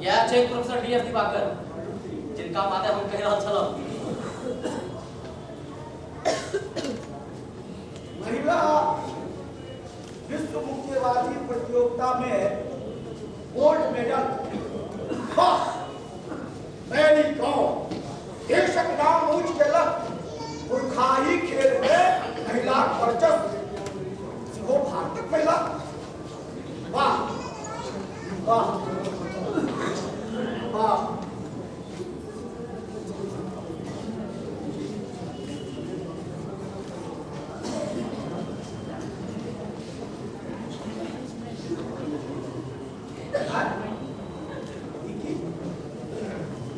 इएह छै professor D S दिवाकर, जिनका मादे हम कहि रहल छलहुँ। महिला विश्व मुक्केबाजी प्रतियोगिता में गोल्ड मेडल, वाह मैरी कॉम, देशक नाम ऊंच केलक। पुरखाही खेल में महिलाक वर्चस्व, सेहो भारतक महिला, वाह वाह वाह।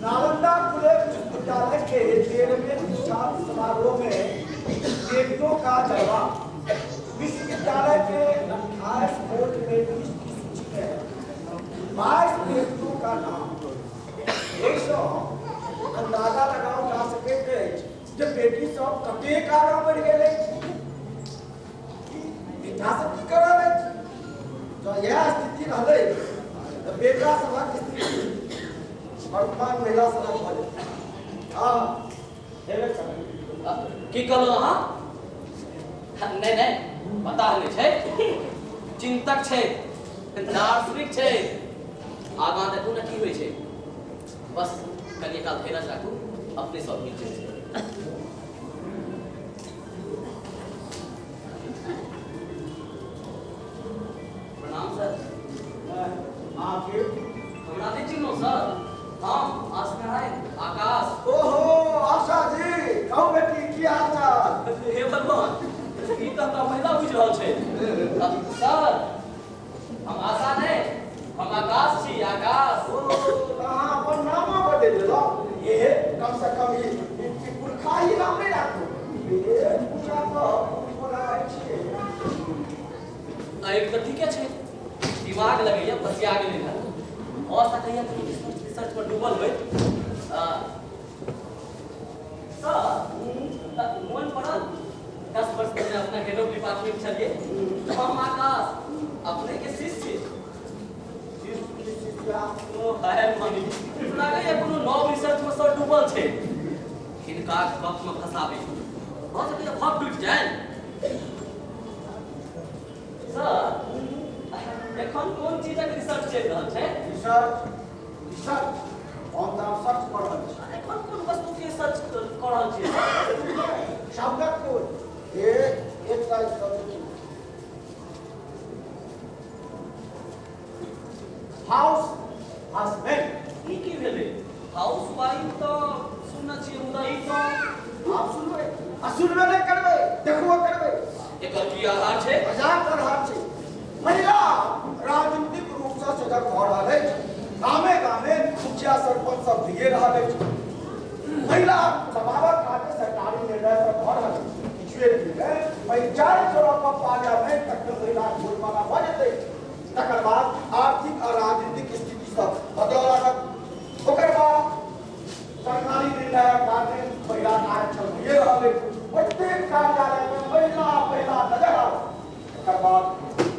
नालंदा खुले विश्वविद्यालय के 13वें दीक्षांत समारोह में बेटियों का जलवा। विश्वविद्यालय के 28 गोल्ड मेडलिस्ट की सूची में 22 बेटियों का नाम। एहिसँ अंदाजा लगाओल जा सकैत अछि जे बेटी सब कतेक आगाँ बढ़ि गेल अछि। बेटा सब की कर रहल अछि? जँ इएह स्थिति रहलै तऽ बेटा सभक स्थिति वर्तमान महिला सभक भऽ जेतै। हँ, हेबे करत। की कहलहुँ अहाँ? नहि नहि, पता नहि छै। चिंतक छै, दार्शनिक छै। आगाँ देखू ने की होइ छै। बस कनिए काल धैर्य राखू, अपने सब मिल जेतै। प्रणाम सर। अहाँके हमरा नहि चिन्हलो सर? हम आस नारायण आकाश। ओहो आशा जी, कहू बेटी, की हाल चाल? हे भगवान, ई तऽ हमरा महिला बुझि रहल छै। सर, हम आशा नहि, हम आकाश छी, आकाश। ओ तऽ अहाँ अपन नामो बदलि लेलहुँ। हे कम से कम ई पुरखाही नाम नहि राखू। हे पूजा कऽ पुरखोला छियै। एक तऽ ठीके छै, दिमाग लगैया बसिया गेलै हन। भऽ सकैया कोनो रिसर्च रिसर्च पर डूबल होय। सर, मोन पड़ल 10 वर्ष पहिने अपना हेड ऑफ डिपार्टमेंट छलियै, हम आकाश अपने के शिष्य। ओ हाय मनी, लागैया कोनो नव रिसर्च में सर डूबल छै। हिनका गप में फंसाबे भऽ सकैया भप टूटि जाए। सर, एखन कोन चीजक रिसर्च चलि रहल छै? रिसर्च, रिसर्च, हम तऽ आब सर्च कऽ रहल छी। एखन कोन वस्तु के सर्च कऽ रहल छी? शब्दक कोन एकटा शब्द की हाउस हस्बैंड। ई की भेलै? हाउस वाइफ तऽ सुनने छियै, मुदा ई तऽ आब सुनबै आ सुनबे नहि करबै, देखबो करबै। एकर की आधार छै? मजाक आधार छै। महिला राजनीतिक रूपसँ सजग भऽ रहल अछि। गामे गामे मुखिया सरपंच सब भइए रहल अछि। महिला दबावक काजे सरकारी निर्णय सब भऽ रहल अछि। किछुए दिनमे पंचायत सँ लऽ कऽ पार्लियामेंट तक के महिला बोलबाला भऽ जेतै। तकर बाद आर्थिक आ राजनीतिक स्थिति सब बदलऽ लागत। ओकर बाद सरकारी निर्णयक कारणे महिला आरक्षण भइए रहल अछि। प्रत्येक कार्यालयमे महिला महिला नजर आबत। तकर बाद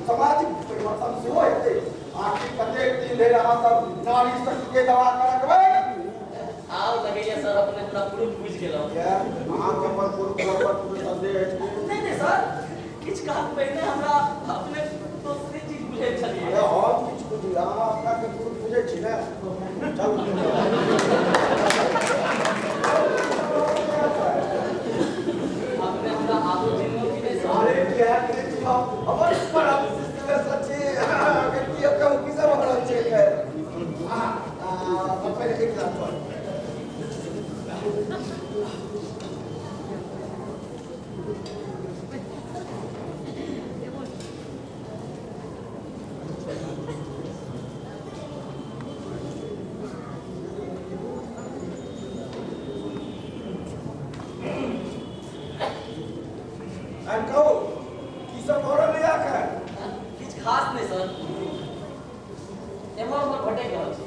सामाजिक परिवर्तन सेहो हेतै। आखिर कतेक दिन धरि अहाँ सब नारी शक्तिके दबा कऽ रखबै? आब लगैया सर अपने हमरा पुरुष बुझि गेलहुँ। किया, अहाँके अपन पुरुष पर कोनो संदेह अछि की? नहि नहि सर, किछु काल पहिने हमरा अपने दोसरे चीज बुझैत छलियै। अरे हम किछु बुझी, अहाँ अपनाके पुरुष बुझै छी ने? चलू। अपने हमरा आबो चिन्हलहुँ कि नहि सर? अरे किया नहि चिन्हब, हमर परम शिष्य सच्ची की कहू, की सब भऽ रहल छै? अहाँ पहिले एक लाख पर आर कहू, की सब भऽ रहल यऽ एखन? किछु खास नहि सर, एम्हर ओम्हर भटकि रहल छी।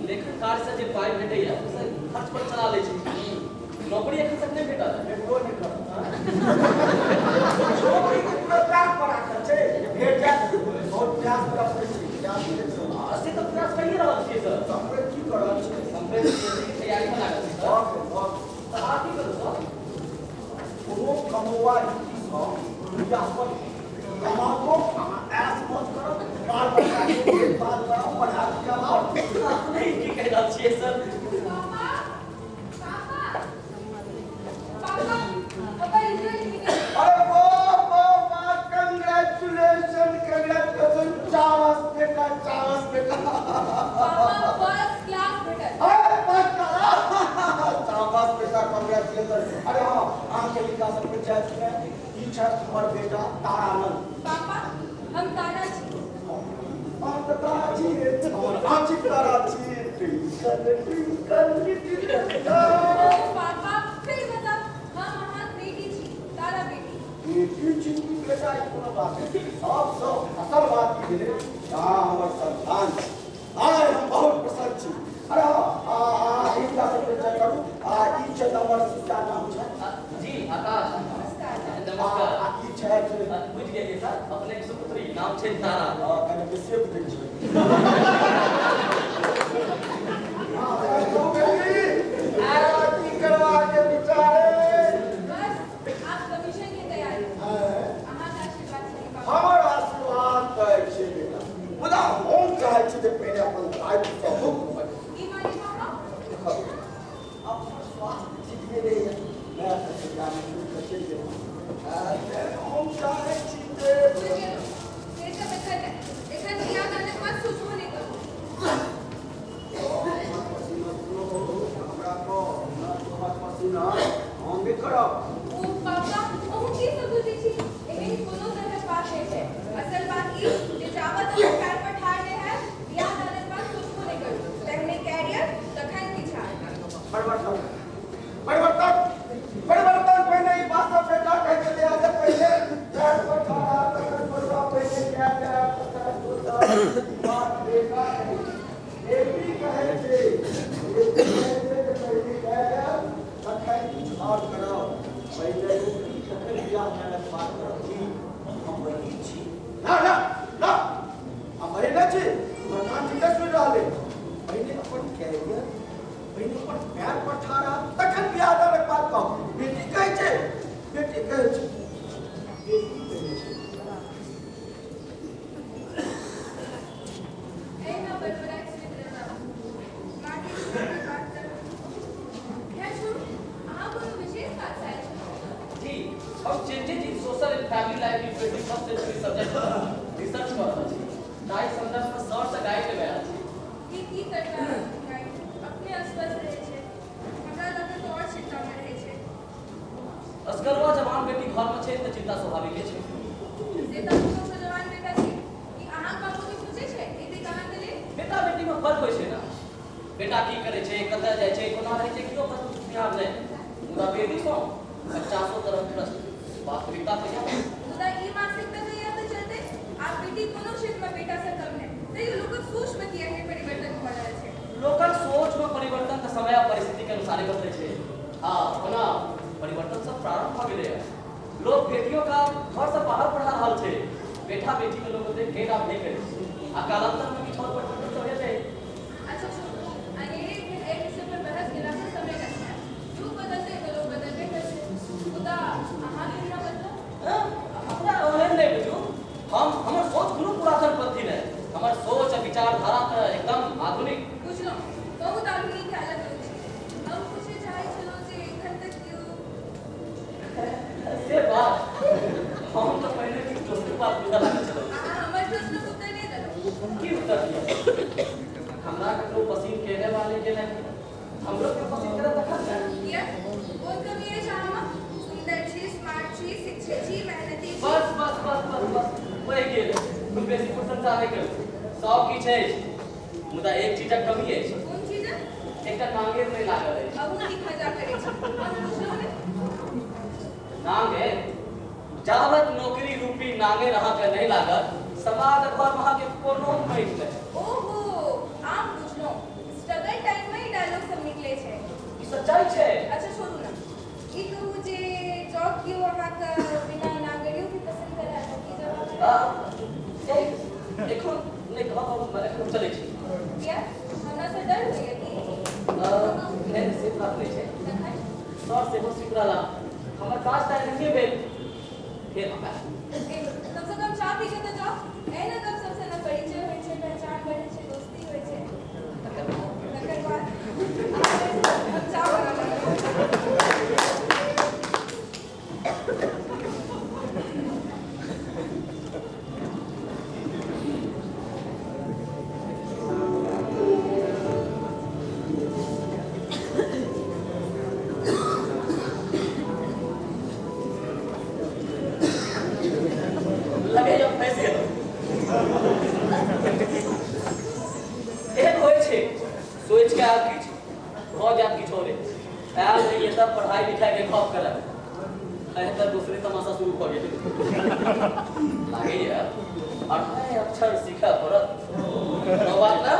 लेखन कार्य से जे पाइ भेटैया ओहिसँ खर्च पर चला लै छी। नौकरी एखन तक नहि भेटल है। भेटबो नहि करत। नौकरी के पूरा प्रयास पर राखल छै जे भेट जायत। बहुत प्रयास करऽ पड़ै छै, प्रयास करैत रहू। आ, से तऽ प्रयास करिए करिए रहल छियै सर। सम्प्रेत की कऽ रहल छियै? सम्प्रेत के तैयारी में लागल छी सर। भऽ गेल, भऽ गेल। तऽ अहाँ की करू सर? कोनो कमौआ रीतिसँ बियाह करू। कमाबो, अहाँ ऐश मौज करब, बाल बच्चाके देखभाल करब, पढ़ा लिखा लाउ। अपने की कहि रहल छियै सर? पापा, पापा, पापा, पापा रिजल्ट निकल अरे वाह वाह वाह, कंग्रेचुलेशन कंग्रेचुलेशन, चावस बेटा चावस बेटा। पापा फर्स्ट क्लास भेटल। अरे पक्का, शाबाश बेटा, कंग्रेचुलेशन। अरे हाँ, अहाँके लिखा सब पंचायत में ई छथि हमर बेटा तारानंद। पापा, हम तारा छी। अहाँ तऽ तारा छी, हमर आँखिक तारा छी। Twinkle twinkle little star. ओ पापा, फिर बताउ, हम अहाँक बेटी छी, तारा बेटी। बेटी छी कि बेटा, ई कोनो बात नहि। सबसँ असल बात ई भेलै जे अहाँ हमर संतान छी। आइ हम बहुत प्रसन्न छी। अरे हाँ, अहाँ हिनका से परिचय करू। आ ई छथि हमर शिष्या, नाम छै जी आकाश। नमस्कार। नमस्कार। आ ई छथि बुझि गेलियै सर, अपने के सुपुत्री, नाम छै तारा। आ, कनि बेसिए बुझै छी। हाँ, कहू बेटी, आइ की करबाके विचार अछि? बस आब कमीशन के तैयारी। अहाँके आशीर्वाद चाही पापा। हमर आशीर्वाद तऽ अछि बेटा, मुदा हम चाहै छी जे पहिने अपन दायित्वसँ मुक्त भऽ जाइ। की माने पापा? देखऽ बेटा, अपना स्वास्थ्य ठीक नहि रहैए, मैं तऽ तैयारी छोड़ि कऽ चलि गेलहुँ। तेँ हम चाहै छी जे बुझि गेलहुँ, से सब एखन नहि। एखन बियाह दानक बात सोचबो नहि करू। हमरा तऽ तोहर पसीना हम नहि करब। ओ पापा, अहूँ की सब सोचै छी? एहन कोनो तरहक बात नहि छै। असल बात ई जे जाबत अहाँ पैर पर ठाढ़ नहि हैब, बियाह दानक बात सोचबो नहि करू। पहिने कैरियर, तखन किछु आर। परिवर्तन परिवर्तन परिवर्तन, पहिने ई बात सब बेटा कहै छलै जे पहिले पैर पर ठाढ़ हैब तखन सोचब, पहिने कैरियर हैब तखन सोचब। ई बात बेटा कहै छै, बेटी कहै छै, बेटी कहै छै जे पहिने कैरियर तखन किछु आओर करब, पहिले नौकरी तखन बियाह दानक बात करब। की हम बहिन छी? ना ना ना, हम बहिन नहि छी। हमर कान ठीके सुनि रहल अछि। पहिने अपन कैरियर, पहिने अपन पैर पर ठाढ़ हैब, तखन बियाह दानक बात कहब। बेटी कहै छै, बेटी कहै छै, बेटी कहै छै। एहिना बड़बड़ाइत सुति रहता। माँके सुनैके बात तऽ खैर छोड़ू, अहाँ कोनो विशेष काजसँ आयल छलहुँ? जी, हम changes in social and family life in 21st century subject per research कऽ रहल छी। ताहि संदर्भ मे सर सँ गाइड लेबय आयल छी। ई की करता गाइड? अपने अस्वस्थ रहै छै, हमरा लऽ कऽ तऽ आओर चिन्तामे रहै छै। असगरवा जवान बेटी घर मे छै तऽ चिंता स्वाभाविके छै। से तऽ हमरो जवान बेटा छी। की अहाँक बाबू के सोचै छै एतेक अहाँके लेल? बेटा बेटी मे फर्क होइ छै ने। बेटा की करै छै, कतय जाइ छै, कोना रहै छै, केओ प्रश्न पुछनिहार नहि। मुदा बेटी सँ पचासो तरहक प्रश्न, वास्तविकता तऽ इएह छै। मुदा ई मानसिकता कहिया तक चलतै? आब बेटी कोनो क्षेत्रमे बेटासँ कम नहि, तैयो लोकक सोचमे किएक नहि परिवर्तन भऽ रहल छै? लोकक सोच मे परिवर्तन तऽ समय आ परिस्थिति के अनुसारे बदलै छै। आ ओना परिवर्तन सब प्रारंभ भऽ गेलैए। लोक बेटियो के आब घर सँ बाहर पढ़ा रहल छै। बेटा बेटी मे लोक ओतेक भेद आब नहि करै छै। आ कालांतर मे किछु आओर परिवर्तन सब हेतै। अच्छा छोड़ू, अनेरे एखन एहि विषय पर बहस केलासँ समय नष्ट हैत। युग बदलतै तऽ लोक बदलबे करतै। मुदा अहाँ केना बदलब? हमरा ओहन नहि बुझू। हम हमर सोच कोनो पुरातन पंथी नहि। हमर सोच आ विचारधारा तऽ एकदम आधुनिक। बुझलहुँ, बहुत आधुनिक ख्यालक लोक छी। हम पूछय चाहैत छलहुँ जे एखन तक केओ से बात, हम तऽ पहिने किछु दोसरे बात बुझऽ लागल छलहुँ। अहाँ हमर प्रश्नक उत्तर नहि देलहुँ। की उत्तर दिअ? हमरा ककरो पसिन केने वा नहि केने, हमरो केओ पसिन करत तखन ने। किया, कोन कमी अछि अहाँमे? सुन्दर छी, स्मार्ट छी, शिक्षित छी, मेहनती छी। बस बस बस बस बस, बढ़ि गेल। बेसी प्रशंसा नहि करू। सब किछु अछि, मुदा एक चीजक कमी अछि। कोन चीजक? एकटा नांगेर नहि लागल अछि। अहूँ नीक मजा करै छी। हम बुझलहुँ नहि। नांगेर? जाबत नौकरी रूपी नांगेर अहाँके नहि लागत, समाज आ घरमे अहाँके कोनो पैघ नहि। ओहो, आब बुझलहुँ। स्ट्रगल टाइम मे ई डायलॉग सब निकलै छै। ई सच्चाइ छै। अच्छा छोड़ू ने, ई कहू जे जँ केओ अहाँके बिना नांगरियो के पसंद करए तऽ की जवाब आ, हैत? एखन नहि कहब, हम एखन चलै छी। किया हमरा से डर होइए की? नहि, से बात नहि छै। तखन? सर सेहो सुति रहला। हमर काज तऽ नहिए भेल, फेर हम आयब। ए, कम से कम चाह पी के तऽ जाउ। एहिना गप सबसँ ने परिचय होइ छै, पहचान बढ़ै छै, दोस्ती होइ छै। तकर बाद? तकर बाद हम चाह बनाबै। लगैया फँसि गेलहुँ। एहन होइ छै, सोचि कऽ आयब किछु, भऽ जायत किछु औरे। आयल रहियै तऽ पढ़ाइ लिखाइके गप करब, एतऽ दोसरे तमाशा शुरू भऽ गेल। लागैया अढ़ाई अक्षर सीखऽ पड़त। कोनो बात ने,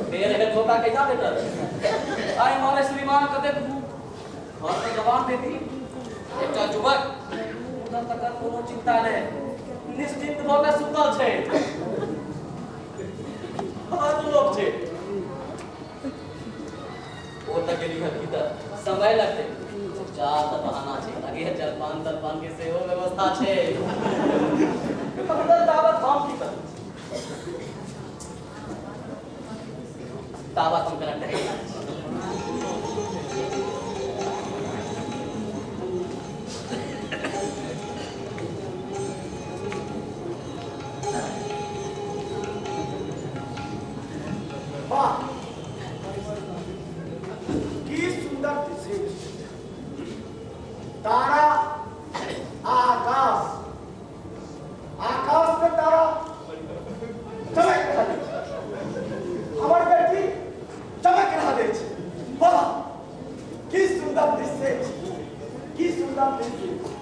फेर एहन मौका कहिया भेटत? आइ माने श्रीमान कतेक घरमे जवाब देती। एकटा युवक, मुदा तकर कोनो चिंता नहि, निश्चिंत भऽ कऽ सुतल छै। हद लोक छै। ओ तऽ गेली हँ भीतर, समय लगतै। चाह तऽ बहाना छै, लगे है जलपान तलपान के सेहो व्यवस्था छै। मुदा ताबत हम की करू? ताबत हम कने टहलि जाइ छी। वाह, की सुंदर दृश्य! तारा आ आकाश, आकाश में तारा चमक रहल अछि, हमर बेटी चमक रहल अछि। वाह, की सुंदर दृश्य अछि, की सुंदर दृश्य अछि!